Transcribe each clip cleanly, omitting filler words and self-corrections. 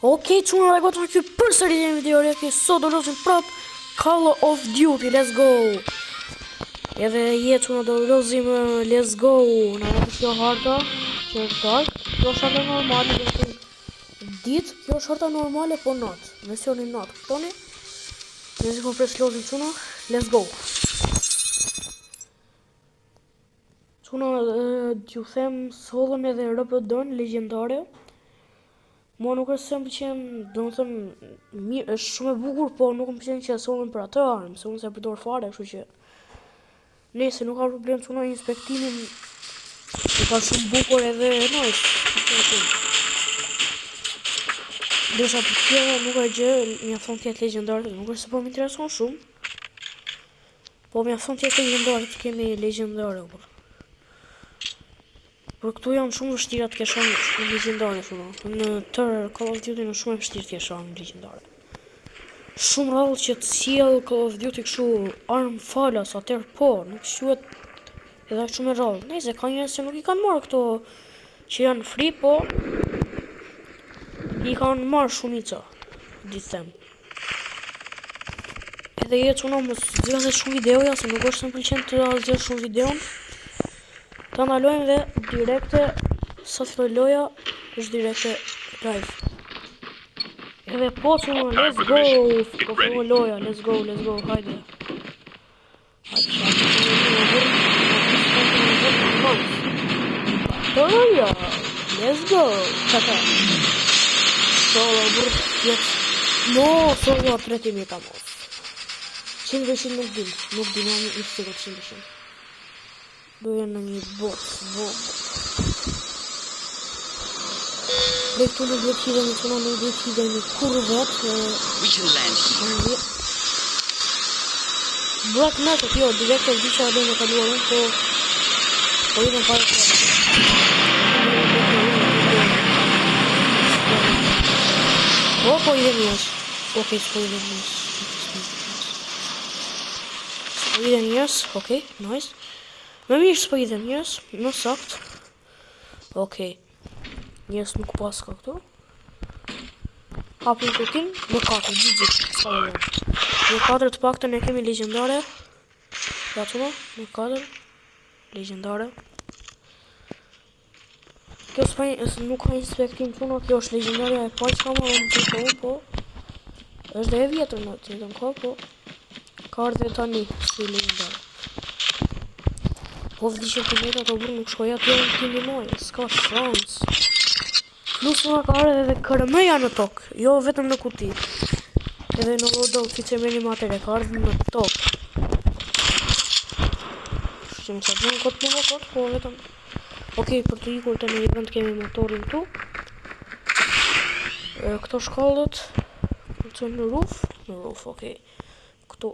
Ok, çuna dhe goca ky përsëri një video re, sot do lozim prap Call of Duty, let's go. Edhe je çuna do lozim eh, let's go. Na vjen kjo harta që është dark, kjo është harta normale, do të thënë ditë, kjo është harta normale po not, versioni not, kuptoni? Nëse po pres lozim çuna, let's go. Çuna t'ju them sollëm edhe RPD-n legjendare. Mua nuk është se më pëlqen, domethënë, mirë, është shumë e bukur, po nuk më pëlqen që e sollëm për atë armë, se unë s'e përdor fare, kështu që Nëse nuk ka problem çuna inspektimin e ka shumë bukur edhe nice. Ndërsa për tjera nuk ka gjë, mjafton të jetë legjendare, nuk është se po më intereson shumë. Po mjafton të jetë legjendare, të kemi legjendare por. Por këtu janë shumë vështira të kesh armë legjendare shumë. Në tërë Call of Duty në shumë e vështirë të kesh armë legjendare. Shumë rrallë që të sjell Call of Duty kështu armë falas, atëherë po, nuk quhet edhe aq shumë e rrallë. Nëse ka njerëz që nuk i kanë marrë këto që janë free, po i kanë marrë shumica, di të them. Edhe je çuna mos zgjatet shumë videoja se nuk është se më pëlqen të zgjat shumë videon. Ta ndalojmë dhe direkte sa të filloj loja është direkte live. Edhe po çuna let's go. Po fillon loja, let's go, let's go, hajde. Hajde, hajde. Let's go. Tata. Solo burr, tjetë. No, solo tre mjeta mos. 100% nuk dim, nuk dim jam i sigurt 100%. Do jenë në një bot, bot. Dhe këtu nuk duhet hidhemi, çuna nuk duhet hidhemi kurrë vetë. We can land here. Black Method, jo, direkt e di që e në kaluarën, po... Po i në pare të... Po, po i dhe njës. Okej, s'po i dhe njës. S'po i dhe njës, okej, nice. Më mirë s'po i dhe njës, më sakt. Okej. Njës nuk paska këtu. Hapim kutin, me 4, GG, s'ka më. Me 4 të paktën e kemi legjendare. Ja çuna, me 4 legjendare. Kjo s'pa nuk ka inspektim çuna, kjo është legjendarja e parë që kam marrë në të kohë, po është dhe e vjetër në të njëjtën kohë, po ka ardhur tani si legjendare. Po vdiqën të meta të burë nuk shkoj atje në të ndihmoj, s'ka shans. Plus më ka ardhur edhe KRM-ja në tokë, jo vetëm në kuti. Edhe në loadout, si që merrni atëherë, ka ardhur në tokë. Kështu që më sa të kot më kot, po vetëm Ok, për të ikur të në një vend kemi motorin këtu. Këto shkallët, të në roof, në roof, ok. Këtu,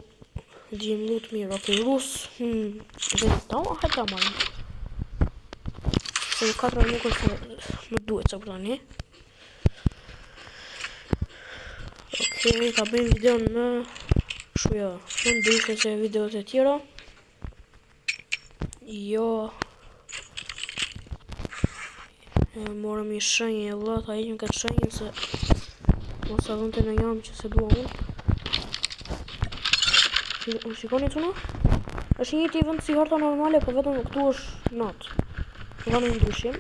gjejmë loot mirë, ok, rus, hmm, dhe ta, hajde ta marrim. Se në katra nuk është më duhet sa për tani. Ok, ta bëjmë videon më, kështu jo, më ndryshe se videot e tjera. Jo. E morëm një shenjë e vëlla, ta heqim këtë shenjë se mos e dhënte në jam që se dua unë. Unë shikoni çuna? Është i njëjti vend si harta normale, po vetëm këtu është natë. Nuk ka ndonjë ndryshim.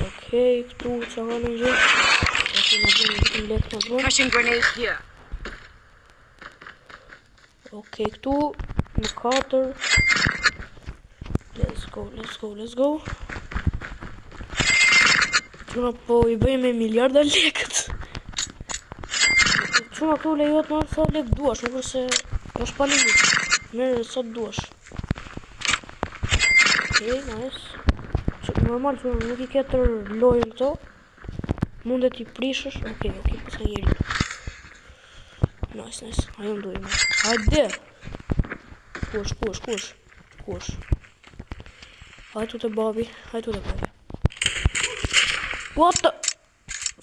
Okej, këtu çka ka ndonjë gjë? Okej, na bën vetëm lek na bën. Concussion grenade here. Ok, këtu në 4. Let's go, let's go, let's go. Çuna po i bëjmë me miliarda lekët. Çuna këtu lejohet marrë sa lek duash, nuk është se është pa limit. Merr sa duash. Ok, nice. Që, normal, çuna nuk i ke tërë lojën këto. Mundet t'i prishësh. Ok, ok, po sa njeri. Nice, nice. Ajo më duhet. Hajde. Ku është, ku është, ku është? Ku është? Hajde te babi, hajde te babi. What the?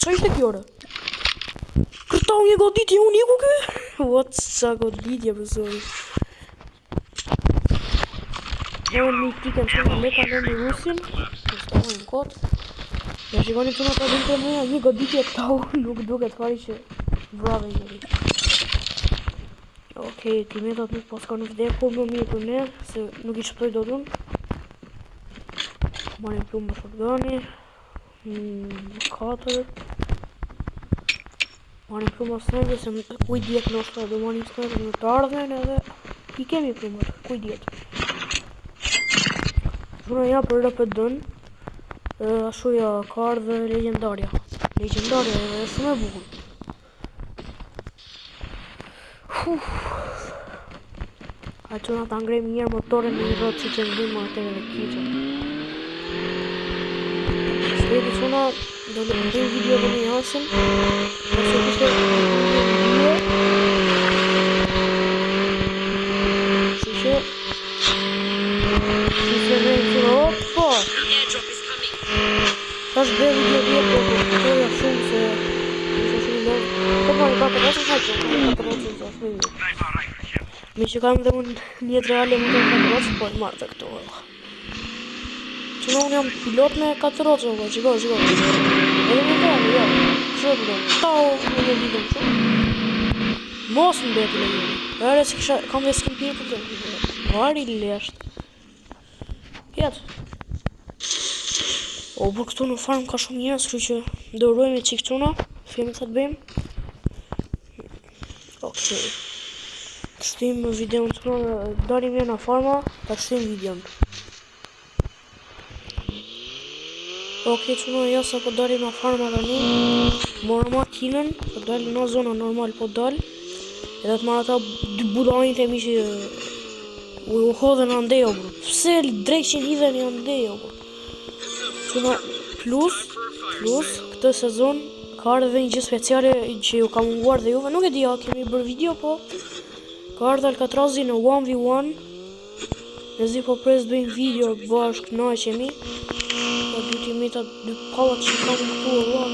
Qa ishte kjo, re? Kërta unë një goditje, unë iku ky? What, sa goditje, për zori. Ne unë me i tikën që në leka dhe me rusin. Në shtë në kotë. Ja shikoni çuna ta bëjnë të mëja, një goditje tau, nuk duket fare që vrave njëri. Okej, teammatat nuk pas kanë vdekur më mirë për ne, se nuk i shpëtoj dot unë. Marrim plumbë shotguni. 4. Marrim plumba sniper se ku i dihet ndoshta do marrim sniper në të ardhmen edhe i kemi plumbat, ku i dihet. Çuna ja për RPD-n, ashtu ja ka ardhë legjendarja. Legjendarja edhe është shumë e bukur. Uf. A çuna ta ngrejmë një herë motorin me një rrotë si që ngrijmë atë edhe kiçën. Shpejti çuna do të bëjmë video dhe me Jasin. Ose kishte një video. Kështu që si se ngrejmë çuna, opa! The airdrop is coming. Tash bëj video vjet, po po kuptoja shumë se isha shumë i lodhur. Po po, i ka të rrocën hajtë, i ka të rrocën se është më i mirë. Me që kam dhe unë një jetë reale më të ka të rrocën, po e marrë dhe këto. valla. Që unë jam pilot me ka të rrocën, valla, shiko, shiko. Edhe me reale, jo. Kështu e përdor. Tau, me një lidhje kështu. Mos më mbeti me njëri. Ere se kisha, kam dhe skin pirë për të. Vari lesht. Jetë. O, por këtu në farm ka shumë njerëz, kështu që do ruajmë çik çuna. S'kemi çfarë të bëjmë. Okej. Shtim videon çuna, dalim mirë në farma, ta shtim videon. Okej, çuna, ja sa po dalim në farma tani. Mora makinën, po dalim në zona normal, po dal. Edhe të marr ata dy budallinjt e mi që u hodhën andej, o bro. Pse dreqin hidhen andej, o bro? Çuna, plus, këtë sezon ka ardhur edhe një gjë speciale që ju ka munguar dhe juve, nuk e di a kemi bërë video, po ka ardhur Alcatrazi në 1v1. Nezi po pres të bëjmë video bashkë, kënaqemi. Po dy teammatat, dy pallat që kam këtu, valla.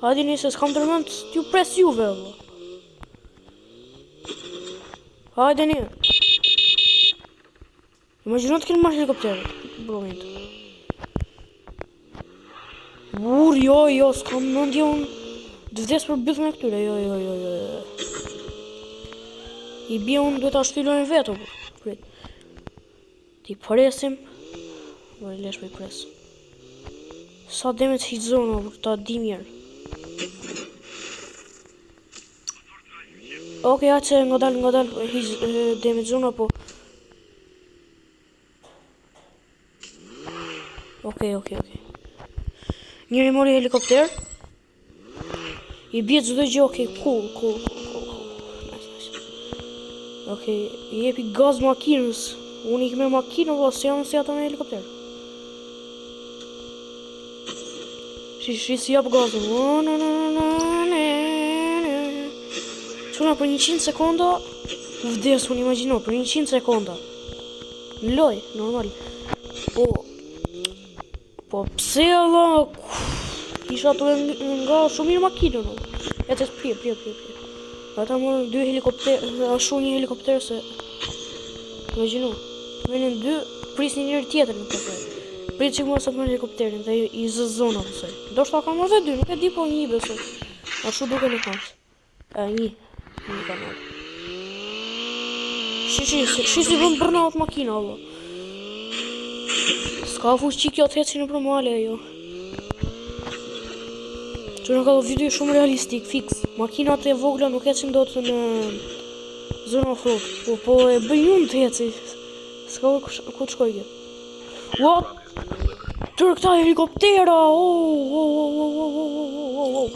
Hajde nëse s'kam ndërmend t'ju pres juve, valla. Hajde një. Imagjino të kenë marrë helikopterët, bro-int. Burr, jo, jo, s'kam mendje unë të vdes për bythën e këtyre, jo, jo, jo, jo, jo. I bie unë duhet ta shtyj lojën vetë, o burr. Prit. Ti presim. Bërë lesh po i pres. Sa damage hit zona, o burr, ta di mirë. Okej, hajde se ngadal, ngadal, hit damage zona, po. Okej, okej, okej. Njëri mori helikopter. I bie çdo gjë, okej, cool, cool, cool, cool, cool. Nice, nice. Okej, i jepi gaz makinës. Unë ik me makinë, valla, se jam si ata me helikopter. Shi, shi, si jap gazin. Çuna për 100 sekonda vdes unë, imagjino, për 100 sekonda. Në loj, normal. Po, po pse valla? Isha tu e nga shumë mirë makinën, o. E të prije, prije, prije, prije. Ata morën dy helikopter, ashtu një helikopter se imagjino. Merrin dy, prisnin njëri tjetrin në pasoj. Prit çik mos sa të marrin helikopterin dhe i zë zona pasoj. Ndoshta kanë marrë dhe dy, nuk e di, po një besoj. Ashtu duke në fakt. E, një, një ka marrë. Shi, shi, shi, shi si bën burnout makina, valla. S'ka fuqi kjo të ecë nëpër male, jo. Që në Call of Duty shumë realistik, fix. Makinat e vogla nuk ecin dot në zona off-road. Po, po e bëj unë të eci. S'ka ku të shkoj kjo. What? Tërë këta helikoptera! Oh, oh, oh, oh, oh, oh, oh, oh, oh.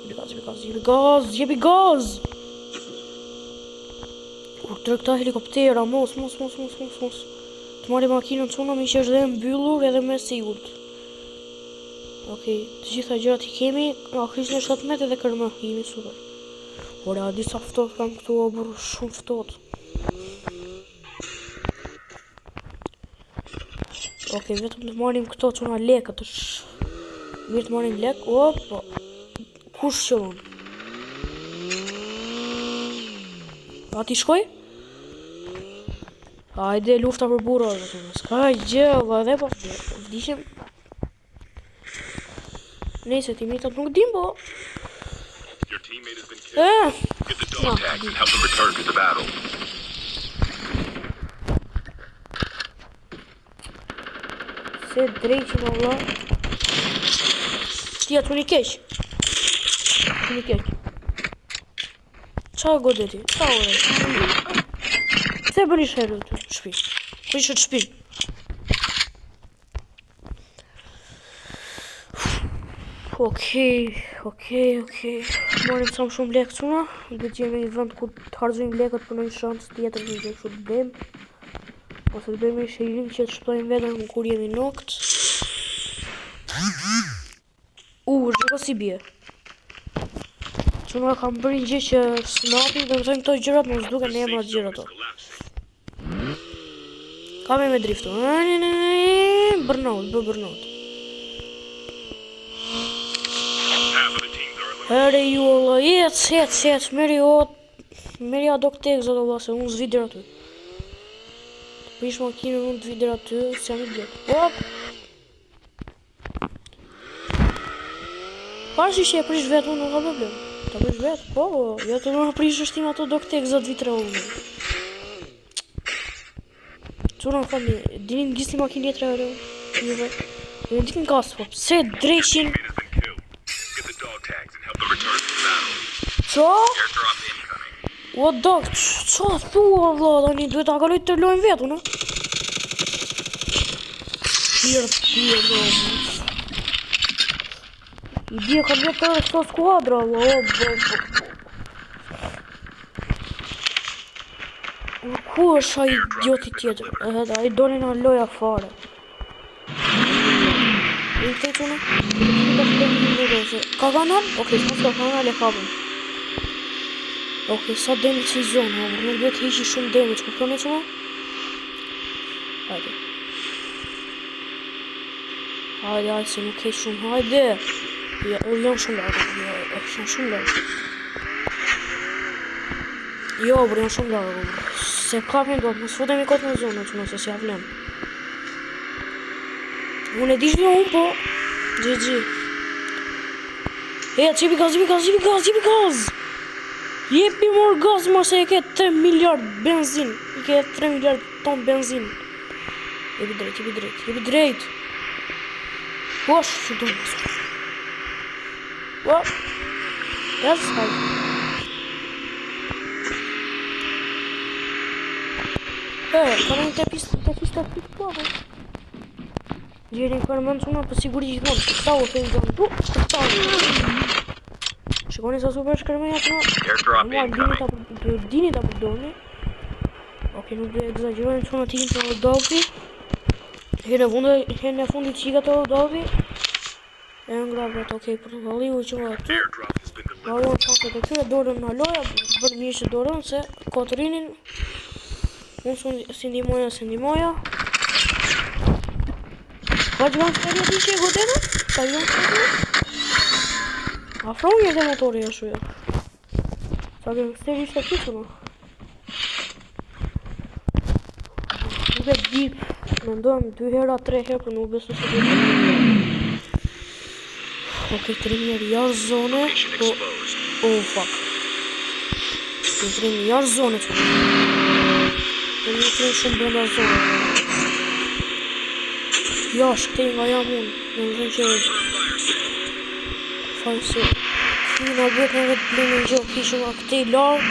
Jepi gaz, jepi gaz, jepi gaz, jepi gaz! U, tërë këta helikoptera, mos, mos, mos, mos, mos, mos. Të marri makinën çuna, mi që është dhe e mbyllur edhe më e sigurt. Okej, të gjitha gjërat i kemi. A, Kristin e 17 edhe kërmë, jemi super. Ore, a di sa ftohtë kam këtu, o burr, shumë ftohtë. Okej, vetëm të marrim këto çuna lekët, është mirë të marrim lek. Opa. Kush qëllon? A ti shkoj? Hajde, lufta për burra, vetëm. S'ka gjë, valla, edhe po vdiqim. Nëse ti mitat nuk dim, po. Your teammate has been killed. Eh, Get the dog tags and help them return to the battle. Se drejqin o vlla. Ti atë unë i keq. Unë i keq. Qa godeti? Qa godeti? Pse bëni sherrë ty në shtëpi? Prishët shtëpinë. Okej, okej, okej. Marrim sa më shumë lekë çuna. Duhet të gjejmë një vend ku të harxojmë lekët për ndonjë shans tjetër një gjë kështu të bëjmë. Ose të bëjmë një shirim që të shpëtojmë veten kur jemi knocked. U, shiko si bie. Çuna kam bërë një gjë që snapi, do të thënë këto gjërat mos duken The në emrat safe zone gjërat is ato. collapsing. Kam e me driftu. Burnout, bë burnout. Half of the teams are eliminated. Here ju Allah, ec, ec, ec, meri o, meri a dog tags ato valla, se unë s'vi deri aty. Të prish makinën, unë të vi deri aty, se jam i blet. Hop! Parë që e prish vetë, unë nuk ka problem. Ta prish vetë, po, po, jo të më prish është tim ato dog tags atë vitre unë. Çuna më falni, dini të ngisni makinë tjetër ere juve? Unë di të ngas, po pse dreqin? Teammate has been killed. Get the dog tags and help them return to the battle. Co? Airdrop incoming. What dog? Qa thua vlla tani duhet ta kaloj të lojën vetë unë. Mirë, mirë, do. I bie kam vetë tërë këto skuadra, vlla, o, bo, bo, bo. Ku është ai idioti tjetër? Edhe ai doli nga loja fare. I këtej çuna? Ka kanal? Okej, s'mos ka kanal e kapim. Okej, sa damage si zonë, o, nuk duhet heqi shumë damage, kuptoni çuna? Hajde. Hajde, hajde, se nuk heq shumë, hajde. Ja, janë shumë larg, jo, janë shumë larg. Jo, bro, janë shumë larg. bro. Se kapim dot, mos futemi kot në zonë, çuna, se s'ja vlen. Unë e di që unë, po GG. E, jepi gaz, jepi gaz, jepi gaz, jepi gaz. Jepi mor gaz, mor se e ke 3 miliard benzin. I ke 3 miliard ton benzin. Jepi drejt, jepi drejt, jepi drejt. Posh, që do mos. Well, that's hard. E, ka në të pistë, të pistë, të pistë, po, po. Gjeri për mend çuna, po siguri gjithmonë. Këta u thënë gjën, tu, këta. Shikoni sa super shkërmeja çuna. Airdrop Mua dini incoming. ta duhet dini ta përdorni. Okej, nuk do të egzagjerojmë çuna të ikim të Rodolfi. Herën e fundit, herën e fundit që ika të Rodolfi. E ngra bret, okej, portokalliu që nga aty. Airdrop has been delivered. Mbaruan pakët e këtyre, dorën në loja, bërë mirë që dorën, se kotrinin. Unë si ndihmoja, si ndihmoja. Pa që kanë shtëri aty që e godetën? Pa që kanë shtëri? Afro një dhe motori ashtu jo. Sa gangster ishte ky çuna. Nuk e di, mendojmë 2 hera, 3 herë, por nuk besoj se do të. Okej, 3 njerë jashtë zone, Location po exposed. Oh fuck. Të trim jashtë zone që. Po një trim shumë brenda zone. Jashtë, këtej nga jam unë. Në më thënë që Fare se Ky na duhet ne vetë blejmë një gjë, kishim nga këtej larg.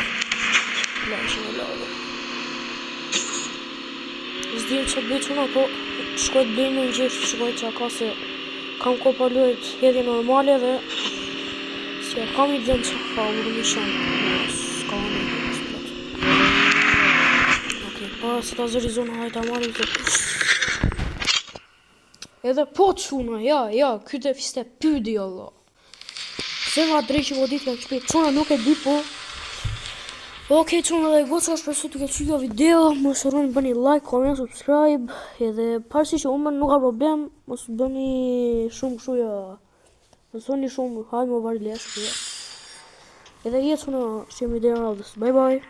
Larg që nga larg. S'dim ç'të bëj çuna, po shkoj të blejmë një gjë, shkoj çka ka se kam kohë pa luajt hedhje normale dhe si e kam idenë që ka u më shan. S'ka në plot. Okej, para se ta zëri zona, hajde ta marrim se Edhe po çuna, ja, ja, ky të fiste pydi Allah. Se nga drejtë që godit nga shpejt. Çuna nuk e di po. Okej, çuna dhe goca, shpresoj të ketë kjo video. Mos harroni bëni like, comment, subscribe. Edhe parësisht që unë nuk ka problem, mos bëni shumë kështu ja. Mos thoni shumë, hajde më vari lesh, kështu ja. Edhe jetë çuna, shihemi deri në radhës. Bye bye.